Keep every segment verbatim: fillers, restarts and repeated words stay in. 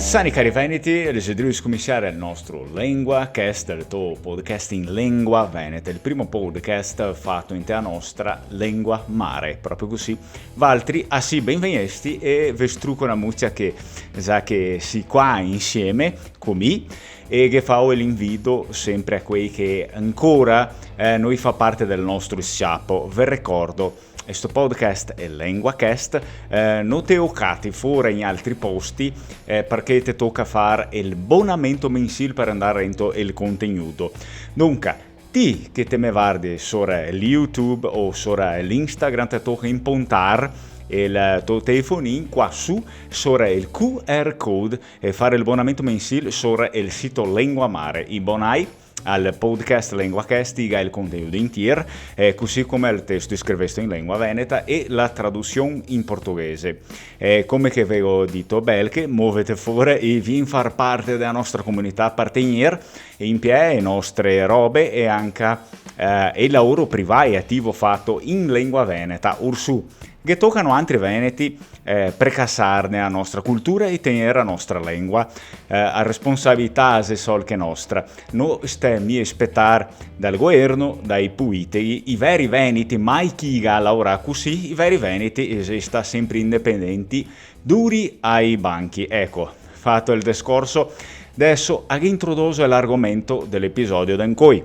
Sani cari veneti, l'è drio scominsiare el nostro LenguaCast, el to podcast in lengua veneta, el primo podcast fato inte a nostra lengua mare, proprio cusì. Valtri, a sì, benvegnesti e ve struco na mucia che, za che sì qua insieme co mi, e ghe fao l'invito sempre a quei che ancora, eh, no i fa parte del nostro s-ciapo. Ve recordo, sto podcast xe LenguaCast, eh, no te o cati fora in altri posti, eh, parché te toca far el bonamento mensil par andar rento el contegnuto. Donca, ti che te me vardi sora el YouTube o sora l'Instagram, te toca impontar el to telefonin qua su, sora el Q R code, e far el bonamento mensil sora el sito Lengua Mare. I bonai al podcast LenguaCast i ga el contegnuto intier, eh, cusì come el testo scrivesto in lengua veneta e la tradusion in portoghese. Eh, come che ve go dito belche, movete fora e vien far parte dela nostra comunità, par tegner in pie e nostre robe e anca, eh, el laoro privà e ativo fato in lengua veneta. Orsù, ghe toca a noantri veneti, eh, precasar nela nostra cultura e tegner la nostra lengua. Eh, la responsabilità xe sol che nostra. No stè mia spetar dal goerno, dai puiteghi, i veri veneti, mai chi i ga laorà cusì, i veri veneti, eh, xe sta sempre independenti, duri ai banchi. Eco, fato el descorso, deso a ghe introdoso l'argomento de l'episodio de ancoi.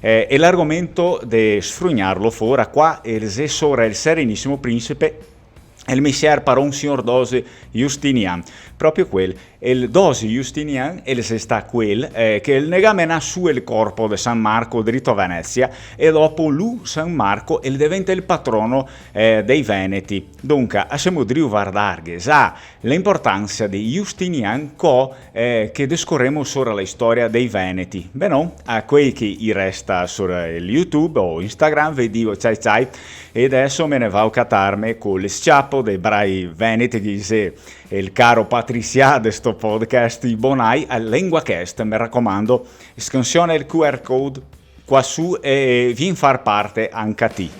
Eh, e l'argomento de sfrugnarlo fora qua, el xe sora el Serenisimo Principe, el misier paron sior Dosi Justinian, proprio quel. El Dosi Justinian, el xe sta quel, eh, che el ne ga menà su el corpo de San Marco drito a Venezia, e dopo lu, San Marco, el deventa el patrono, eh, dei Veneti. Donca, a semo drio vardarghe, za, l'importansa de Justinian co, eh, che descoremo sora la istoria dei Veneti. Benon, a quei che i resta sora el YouTube o Instagram, ve digo ciai ciai, e deso me ne vao catarme co el s-ciapo dei brai veneti, che xe el caro patrisià de sto podcast, i bonai al LenguaCast, me racomando, scansiona el Q R code qua su e vien far parte anca ti.